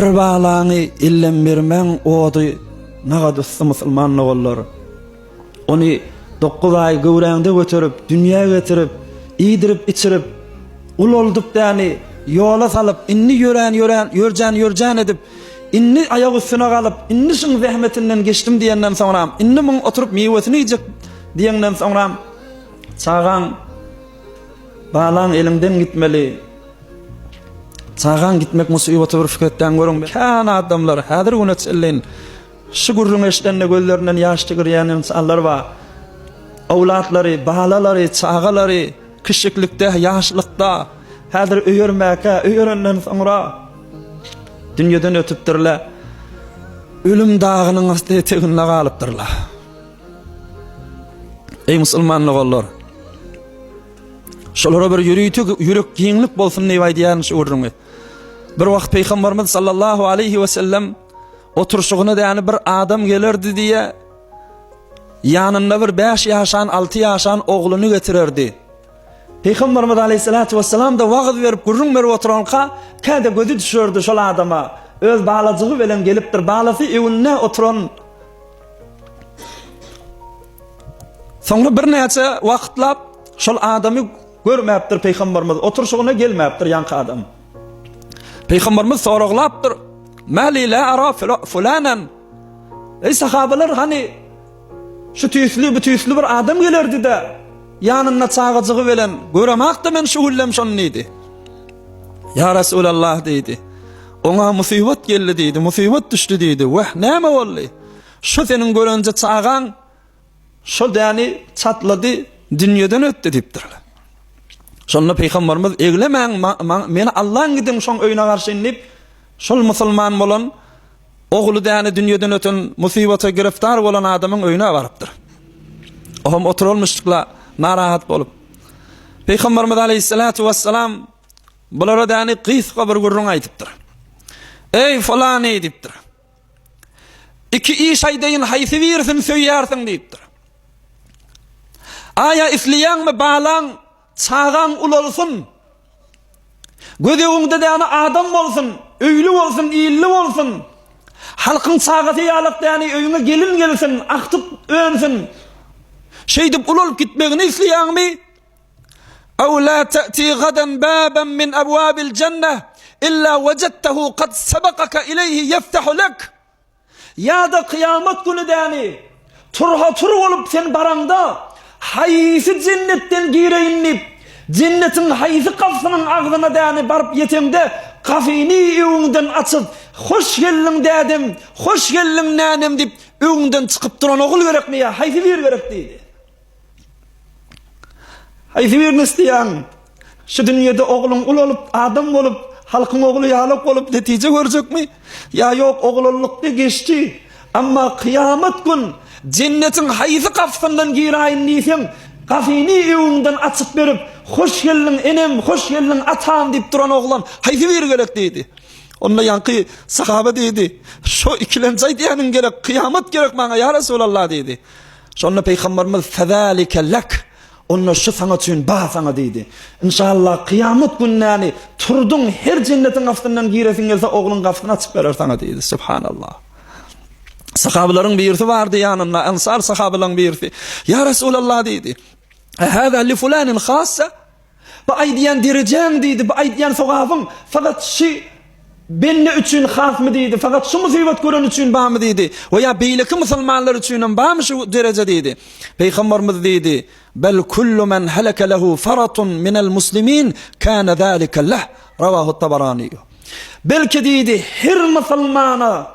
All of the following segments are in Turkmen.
Bir balaňy elden bermäň ody nagat ussy musulman doganlar. Ony 9 aý göwräňde göterip, dünýä getirip, iýdirip içirip, ulaldyp däni ýola salyp, indi ýörän ýörän, ýörjän ýörjän edip, indi aýak üstüne galyp, indi şuň zähmetinden geçdim diýenden soňram, indi muň oturyp miwesini iýjek diýeňden soňram çagaň balaň eliňden gitmeli. Çagaň gitmek musybaty bir fikretden görüň. Kän adamlar häzir güne çenli şu gürrüňi eşidende gözlerinden ýaş tigirýän ynsanlar bar. Owlatlary, balalary, çagalary kiçjiklikde, ýaşlykda, häzir öýermäkä, öýerenden soňra dünýeden ötüpdirler. Ölüm dagynyň asty eteginde galypdyrlar. Eý musulman doganlar! Şolara bir ýörite ýürek giňlik bolsun diýip aýdýaryn şu gürrüňi. Bir wagt Pygamberimiz sallallahu aleyhi we sellem oturşygyna däni bir adam gelerdi diýe ýanynda bir 5 ýaşan, 6 ýaşan ogluny getirerdi. Pygamberimiz aleyhissalatu vesselam da wagyz berip gürrüň berip oturanka käde gözi düşerdi şol adama. Öz balajygy bilen gelipdir. Balasy öňünde oturan Soňra birnäçe wagtlap şol adamy görmäpdir Pygamberimiz. Oturşygyna gelmäpdir ýaňky adam. Pygamberimiz soraglapdyr. Mali la ara fulanan. Ey sahabalar hany şu tüýsli bu tüýsli bir adam gelerdi-de ýanynda çagajygy bilen göremakda men şu güllem şony diýdi. Ya Resulallah diýdi. Oňa musybat geldi diýdi, musybat düşdi diýdi. Wah, näme boldy? Şu seniň görenje çagaň şol däni çatlady, dünýeden ötdi diýipdirler. Şonda Pygamberimiz eglemäň, meni Allaň gidiň şoň öýüne garşy diýip, şol musulman bolan ogly däni dünýeden öten musybata giriftar bolan adamyň öýüne barypdyr. Ohm oturalmyşdykla narahat bolup. Pygamberimiz aleyhissalatu vesselam bulara däni gysga bir gürrüň aýdypdyr. Eý falany diýipdir. Iki iş aýdaýyn, haýsy birisini söýýärsiň diýipdir. Aýa isleýäňmi balaň, çagaň ulalsyn? Göz öňüňde däne adam bolsun, öýli bolsun, illi bolsun. Halkyň çagasy ýalak däne öýüňe gelin gelsin, agtyk önsün. Şeýdip ulalyp gitmegini isleýäňmi? Ew la te'ti gadan baban min abwabil jenneh illa wejadtehu kad sebekake ileýhi ýeftehu lek. Ýa-da kyýamat güni däni, turha-tur bolup sen baraňda, haýsy jennetden gireýin diýip, jennetiň haýsy gapysynyň agzyna däni baryp ýeteňde, gapyny öňüňden açyp, Hoş geldiň dädem, hoş geldiň nänem diýip, öňüňden çykyp duran ogul gerekmi ýa haýsy biri gerek diýdi. Haýsy birini isleýäň? Şu dünýede ogluň ulalyp, adam bolup, halkyň ogly ýalak bolup netije görjekmi? Ýa ýok, oglanlykda geçdi. Emma kyýamat gün jennetiň haýsy gapysyndan giräýin diýseň, gapyny öňüňden açyp berip, Hoş geldiň enem, hoş geldiň atam diýip duran oglan haýsy biri gerek diýdi. Onda ýaňky sahaba diýdi, Şo ikilenji aýdýanyň gerek, kyýamat gerek maňa ýa Resulallah diýdi. Şonda Pygamberimiz Fezalike lek, onda şu saňa üçin ba saňa diýdi. Inşallah kyýamat günäni turduň her jennetiň gapysyndan giresiň gelse ogluň gapysyny açyp berer saňa diýdi. Subhanallah. Sahabalaryň birisi bardy ýanynda, ensar sahabalaryň birisi. Ýa Resulallah diýdi. Hâzâ li fulanin hassa? Bu aýdýan derejäň diýdi, bu aýdýan sogabyň fakat şi bende üçin hasmy diýdi, fakat şu musybat gören üçin barmy diýdi, we ýa beýleki musulmanlar üçinem barmy şu dereje diýdi. Pygamberimiz diýdi, Bel kullu men halaka lehu faratun minel muslimin kana zalika leh. Rawahu Tabarani. Belki diýdi, her musulmana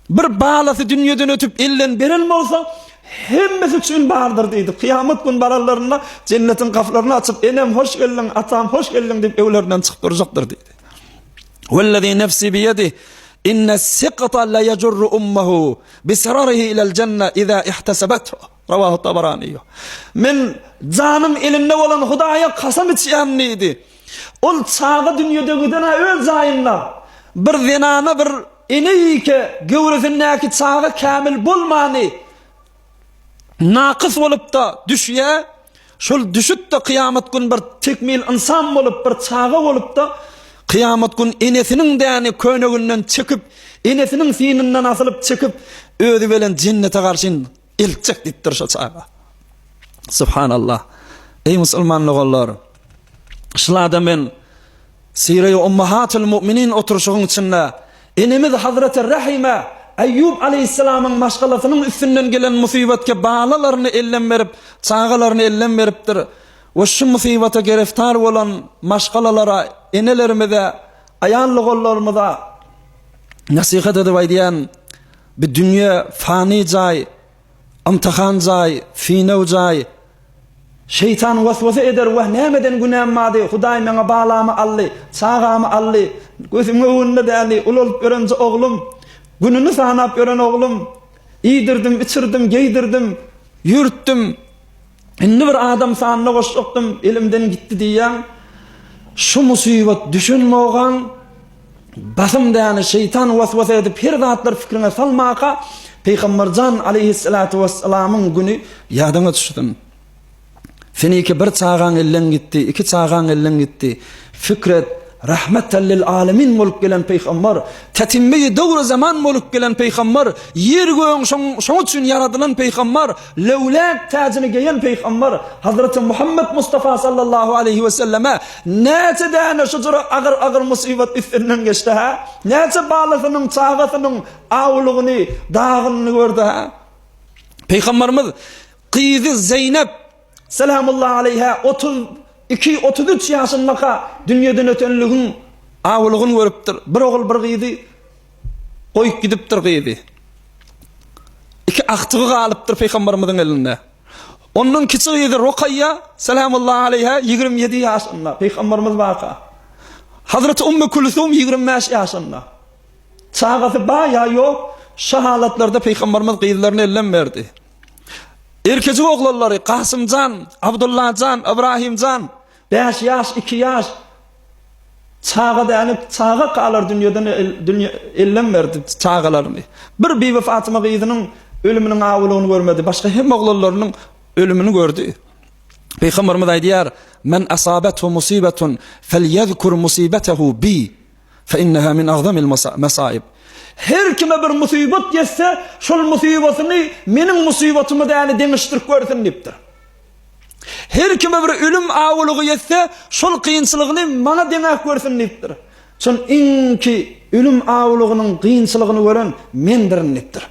Bir balasy dünýeden ötüp elden beren bolsa, hemmesi üçin bardyr diýdi. Kyýamat gün baranlarynda jennetiň gapylaryny açyp, enem hoş geldiň, atam hoş geldiň diýip öwlerinden çykyp durjakdyr diýdi. Wellezî nefsî biýedih inne siqta la yejurru ummahu bisirarihi ilel jenne iza ihtesebethu. Rawahu Tabarani. Men janym elinde bolan Hudaýa kasam içýän diýdi. Ol çaga dünýede giden-ä öz jaýynda. Bir zenana bir ene-ike göwresindäki çaga kämil bolmany nakys bolup-da düşýä, şol düşüp-de kyýamat gün bir tekmil ynsan bolup, bir çaga bolup-da, Kyýamat gün enesiniň däni köneginden çekip, enesiniň synyndan asylyp çekip, özi bilen jennete garşyn eltjek diýipdir şo çaga. Subhanallah. Eý musulman doganlar! Şulada men Sireýi Ummahatul Mu'minin oturyşygyň içinde enemiz Hazreti Rahime Eýýub aleýhissalamyň maşgalasynyň üstünden gelen musybatke balalaryny elden berip, çagalaryny elden beripdir we şu musybata gereftar bolan maşgalalara, enelerimize, aýal doganlarymyza nesihat edip aýdýan, bu dünýe fany jaý, Ymtyhan jaý, synag jaý. Şeýtan waswasa eder, Wah, nämeden günäm bardy, Hudaý meňe balamy aldy, çagamy aldy, gözümiň öňünde däli, ulalyp ýörenje oglum, gününi sanap ýören oglum, iýdirdim, içirdim, geýdirdim, ýürtdüm, Indi bir adam sanyna goşjakdym, elimden gitdi diýýäň. Şu musybat düşen mogaň basym däni şeýtan waswasa edip her zatlar fikriňe salmaka Pygamberjan aleýhissalatu wessalamyň güni ýadyňa düşsün. Seniki bir çagaň elden gitdi, iki çagaň elden gitdi. Fikr et, Rahmeten lil alemin bolup gelen Pygamber, tetimmeyi döwre zaman bolup gelen Pygamber, ýer gögüň şoň şoň üçin ýaradylan Pygamber, löwläk täjini geýen Pygamber, Hazreti Muhammet Mustafa sallallahu aleýhi we selleme näçe däne şu jüre agyr-agyr musybat üstünden geçdi hä? Näçe balasynyň, çagasynyň awulygyny, dagynyny gördi hä? Pygamberimiz gyzy Zeýnep Selamullah aleýhä 32, 33 ýaşyndaka dünýeden ötenligiň awulygyny görüpdir. Bir ogul, bir gyzy goýup gidipdir gyzy. Iki agtygy galypdyr pygamberimiziň elinde. Ondan kiçi gyzy Rukaýýa selamullah aleýhä 27 ýaşynda pygamberimiz barka. Hazreti Ummu Kulsum 25 ýaşynda. Çagasy bar ýa ýok, şu halatlarda pygamberimiz gyzlaryny elden berdi. Erkejik oglanlary Kasymjan, Abdullajan, Ybrahimjan, bäş ýaş, iki ýaş çaga däli çaga galar dünýeden dünýe elden berdi çagalaryny. Bir Bibi Fatyma gyzynyň ölüminiň awulygyny görmedi, başga hemme oglanlarynyň ölümini gördi. Pygamberimiz aýdýar: "Men asabethu musibetun felyezkur musibetehu bi." Fe inneha min agzamil mesaib. Her kime bir musybat ýetse, şol musybatyny meniň musybatyma däli deňeşdirip görsün diýipdir. Her kime bir ölüm awulygy ýetse, şol kynçylygyny maňa deňäp görsün diýipdir. Şol iňki ölüm awulygynyň kynçylygyny gören mendirin diýipdir.